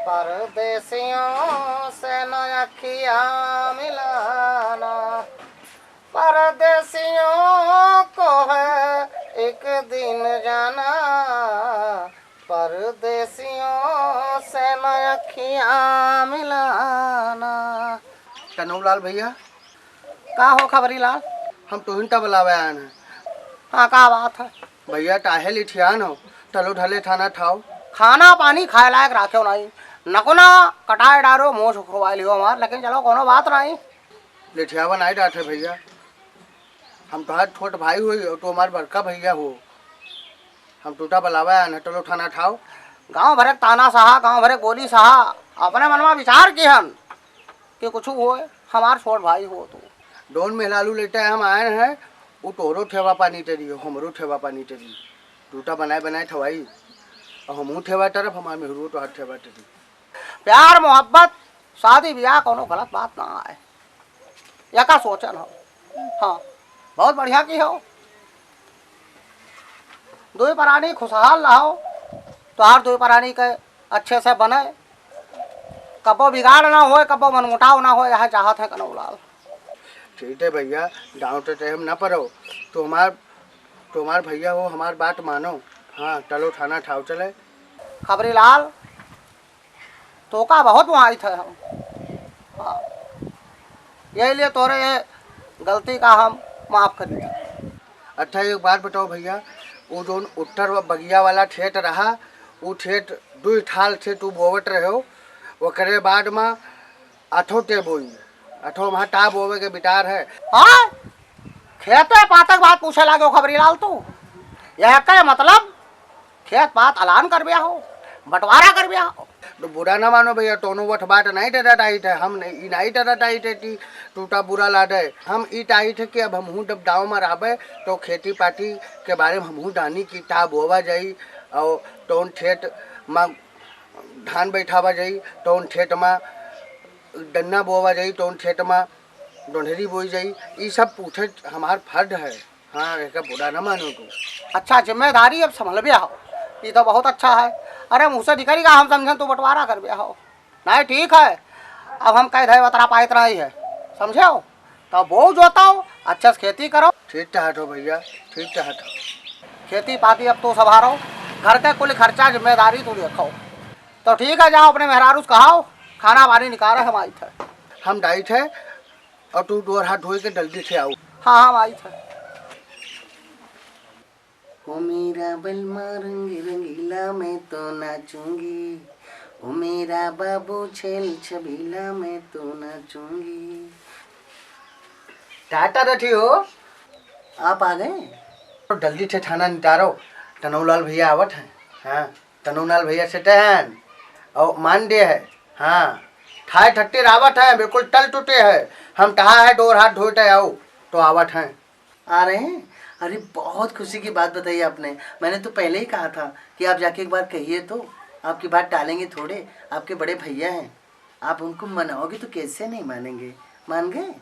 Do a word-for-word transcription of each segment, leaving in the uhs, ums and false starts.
परदेसियों से न अखियाँ मिलाना, परदेसियों को है एक दिन जाना, परदेसियों से न अखियाँ मिलाना। टनऊ लाल भइया। का हो खबरी लाल? हम तोहिन ता बुलावे आयन है। हाँ, का बात है? भइया, ताहे लिठियान हो, तलो ढले थाना ठाव। खाना पानी खाए लायक राखेव नाहीं, नकुना कटाए डारो, मोछ उखरवाए लियो हमार, लेकिन चलो, कोनो बात नाहीं। लिठियावा नाहीं डांटे भइया, हम तोहार छोट भाई होई और तू हमार बड़का भइया हो। हम तोता बुलावे आयन है, तलो थाना ठाव। गाँव भरे क ताना सहा, गाँव भरे क बोली सहा, अपने मन मा विचार किहन कि कुछ होए, हमार छोट भाई हो तू। दोन मेहरारू लेटे हम आयन है, उ तोहरो ठेवा पानी टरी, हमरो ठेवा पानी टरी। तोता बनाए बनाए ठवाई, और हमहू ठेवा टरफ, हमार मेहरुओ तोहार ठेवा टरी। प्यार मोहब्बत, शादी ब्याह कोनो गलत बात ना आए, एका सोचन हो। हाँ, बहुत बढ़िया किहो। दुई परानी खुशहाल रहो, तोहार दुई परानी के अच्छे से बने, कबो बिगाड़ ना होए, कबो मनमुटाव ना होए, यह चाहत है कनऊ लाल। ठीक है भइया, डांट ते हम ना परो, तू हमार, तू हमार भइया हो, हमार बात मानो। हाँ, चलो थाना ठाव चले। खबरी लाल, तोका बहुत मुआइत है हम। हाँ। यही लिए तोरे ये गलती का हम माफ करी। अच्छा, एक बात बताओ भइया, वो जौन उत्तर व-, बगिया वाला ठेठ रहा, वो ठेठ दुई ठाल से तू बोवत रहे हो, ओकरे बाद मा अठो ते बोई, अठो वहाँ ता बोवे के विचार है। हाँ? खेते पातक बात पूछे लागे हो खबरी लाल तू? यह के मतलब खेत पात अलान कर ब्या हो, बंटवारा कर ब्या हो। तो बुरा ना मानो भइया, तोनो वठ बात नाहीं डरा डाइट है, हम नहीं, ई नाहीं डरा डाइट है कि तोता बुरा लादे। हम ई डाइट है कि अब हमहू जब गाँव मा रहबे तो खेती पाती के बारे मा हमहू जानी कि ता बोवा जाई और तौन ठेठ मा धान बैठावा जाई, तौन ठेठ मा गन्ना बोवा जाई, तौन ठेठ मा डोंढरी बोई जाई, ई सब पूछे हमार फर्ज है। हाँ, एका बुरा ना मानो तू। अच्छा, जिम्मेदारी अब संभल ब्या हो, ई तो बहुत अच्छा है। अरे, मुँह से निकल गया, हम समझन तू बंटवारा कर ब्या हो। नहीं, ठीक है, अब हम कह दे बतरा पाइत रही है, समझे हो? तो बोओ जोताओ, अच्छे से खेती करो। ठीक चाहत हो भइया, ठीक चाहत हो। खेती पाती अब तू संभारो, घर के कुल खर्चा जिम्मेदारी तू देखो। तो ठीक है, जाओ अपने मेहरारू से कहाओ, खाना पानी निकाले, हम आइत है। हम डाइट है, और तू डोर हाथ धोई के जल्दी से आओ। हाँ, हम आइत है। ओ मेरा बलमा रंग रंगीला, मैं तो नाचूंगी। ओ मेरा बाबू छैल छबीला, मैं तो नाचूंगी। टाटा रठी हो। आप आ गए? तो जल्दी से थाना नितारो, टनऊ लाल भइया आवत हैं। हाँ, टनऊ लाल भइया से टहन और मान दे है। हाँ, ठाए ठट्टे रावत हैं, बिल्कुल टल टूटे है। हम टहा है, डोर हाथ धोते आओ, तो आवत हैं। आ रहे हैं? अरे, बहुत खुशी की बात बताई आपने। मैंने तो पहले ही कहा था कि आप जाके एक बार कहिए तो, आपकी बात टालेंगे थोड़े, आपके बड़े भैया हैं, आप उनको मनाओगे तो कैसे नहीं मानेंगे, मान गए?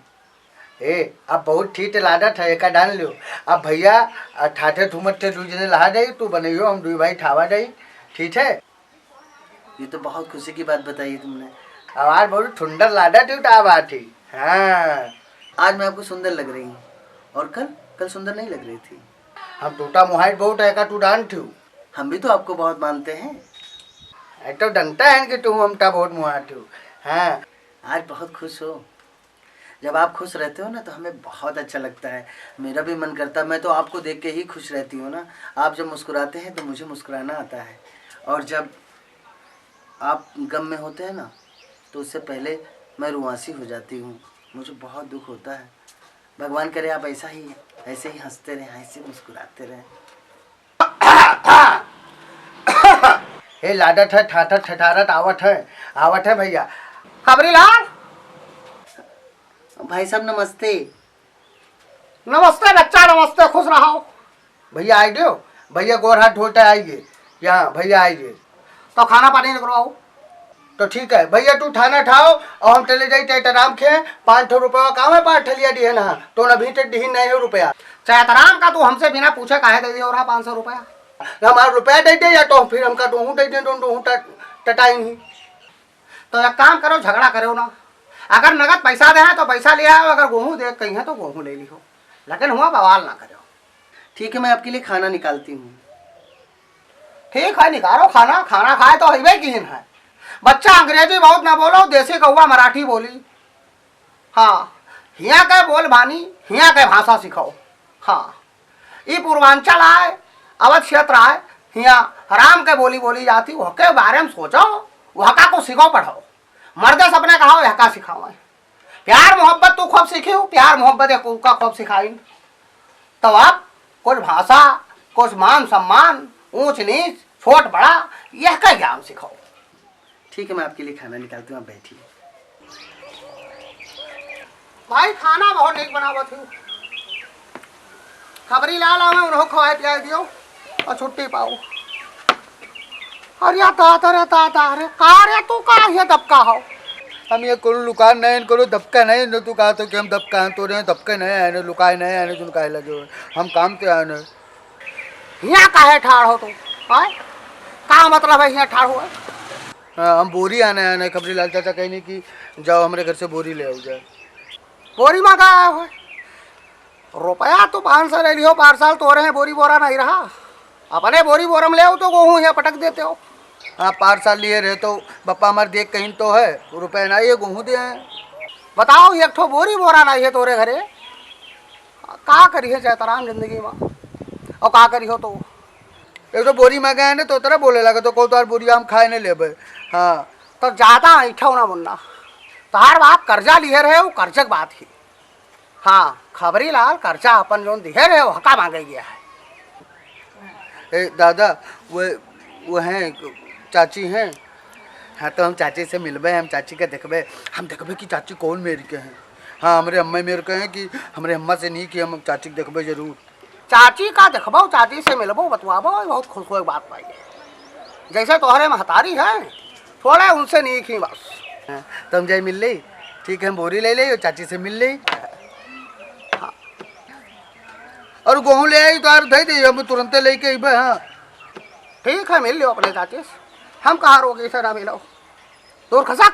ए, अब बहुत ठीक लादत है, एका डाल लो। अब भैया, आ, ठाठे ठुमत थे, दू जने लहा जाई, तू बनइयो, हम दुई भाई ठावा जाई, ठीक है? ये तो बहुत खुशी की बात बताई तुमने। आवाज बहुत ठुंडर लादत है, का बात है? हाँ। आज मैं आपको सुंदर लग रही हूँ, और कल, कल सुंदर नहीं लग रही थी। हम टूटा मुहाइट बहुत है का तू डान थू? हम भी तो आपको बहुत मानते हैं। ए तो डंटा है कि तू हमटा बहुत मुहा थू। हाँ। आज बहुत खुश हो। जब आप खुश रहते हो ना, तो हमें बहुत अच्छा लगता है। मेरा भी मन करता है, मैं तो आपको देख के ही खुश रहती हूँ ना। आप जब मुस्कुराते हैं, तो मुझे मुस्कुराना आता है, और जब आप गम में होते हैं ना, तो उससे पहले मैं रुआंसी हो जाती हूँ। मुझे बहुत दुख होता है। भगवान करे आप ऐसा ही, ऐसे ही हंसते रहें, ऐसे मुस्कुराते रहें। हे लाडत है, ठाठत ठठारत आवत है, आवत है भैया। खबरी लाल। भाई साहब नमस्ते। नमस्ते बच्चा, नमस्ते, खुश रहो। भैया आइ गयो, भैया गोर हाथ धोते आइए, यहाँ भैया आइए। तो खाना पानी निकलवाओ। तो ठीक है भैया, तू थाना ठाओ और हम चले जाई टेटराम खे, पाँच ठो रुपया काम है, पाँच ठलिया दिए ना, तो ना भी टेट दिही नहीं हो रुपया। चैतराम का तू हमसे बिना पूछे काहे दे दियो रहा पाँच सौ रुपया? हमारा रुपया दे दे या तो फिर हमका दोहू दे दे, दोनों दोहू ट-, टटाई नहीं। तो एक काम करो, झगड़ा करो ना। अगर नगद पैसा दे हैं तो पैसा ले आओ, अगर गोहूँ दे कहीं है तो गोहूँ ले लिहो, लेकिन हुआ बवाल ना करो। ठीक है, मैं आपके लिए खाना निकालती हूँ। ठीक है, निकालो खाना, खाना खाए तो हइबे किहिन है। बच्चा अंग्रेजी बहुत ना बोलो, देसी कौआ मराठी बोली। हाँ, हियाँ के बोल बानी, हियाँ के भाषा सिखाओ। हाँ, ई पूर्वांचल आए, अवध क्षेत्र आए, हियाँ राम के बोली बोली जाती, वहके बारे में सोचो, वहका को सिखाओ पढ़ाओ। मर्दे से अपने कहाओ, यहका सिखाओ। प्यार मोहब्बत तू खूब सीखी हो, प्यार मोहब्बत एक उनका खूब सिखाई। तब आप कुछ भाषा, कुछ मान सम्मान, ऊंच नीच, छोट बड़ा, यहका ज्ञान सिखाओ। ठीक है, मैं आपके लिए खाना निकालती हूँ, आप बैठिए। भाई, खाना बहुत नीक बनावत हो। खबरी लाल आवे, उन्हों खवाए पियाए दियो और छुट्टी पाओ। अरे या दादा रे दादा रे, का रे तू का ये दबका हो? हम ये कोनो लुकान नहीं, कोनो दबका नहीं, न तू कहा तो कि हम दबका हैं, तोरे दबके नहीं आए, न लुकाए नहीं आए, न तुम काहे लगे हो? हम काम पे आए न। हियाँ काहे ठाड़ हो तू? आय? का मतलब है हियाँ ठाड़ हो? हाँ, हम बोरी आने आए न, खबरी लाल चाचा कहनी कि जाओ हमरे घर से बोरी ले आओ जाए। बोरी मांगा आया हो? रुपया तो पाँच सौ ले लियो, पार साल तोरे हैं बोरी बोरा नहीं रहा। अपने बोरी बोरम ले आओ तो गोहूँ हियाँ पटक देते हो। हाँ, पार साल लिए रहे तो बप्पा हमारे देख कहीं तो है, रुपया नहीं है, गोहूँ दे हैं। बताओ, एक ठो बोरी बोरा नहीं है तोरे घरे, का करी है जैतराम जिंदगी में? और का करी हो तो? एक तो बोरी मांगे है ना, तो तरह बोले लगे, तो को तो यार बोरी हम खाए नहीं लेबे। हाँ। तो ज्यादा ऐठो ना मुन्ना, तोहार बाप कर्जा लिए रहे, वो कर्जा के बात ही। हाँ, खबरी लाल कर्जा अपन जोन दिहे रहे, वहका मांगे गया है। ए दादा, वो, वो हैं, चाची हैं। हाँ, तो हम चाची से मिलबे, हम चाची के देखबे, हम देखबे कि चाची कौन मेर के हैं। हाँ, हमरे अम्मा मेर के हैं कि हमरे अम्मा से नहीं कि हम चाची के देखबे जरूर। चाची का देखबो, चाची से मिलबो, बतवाबो, बहुत खुश होए के बात पाई है। जैसे तोहरे महतारी है, थोड़े उनसे नीक ही बस। हाँ, तो हम जाए मिल ले, ठीक है, हम बोरी ले ले और चाची से मिल ले। हाँ। और गोहूँ ले आई तो यार दे दे, हम तुरंते लेके अइबे। हाँ, ठीक है, मिल लियो अपने चाची से, हम कहाँ रोकी से ना मिलो, दूर खसक।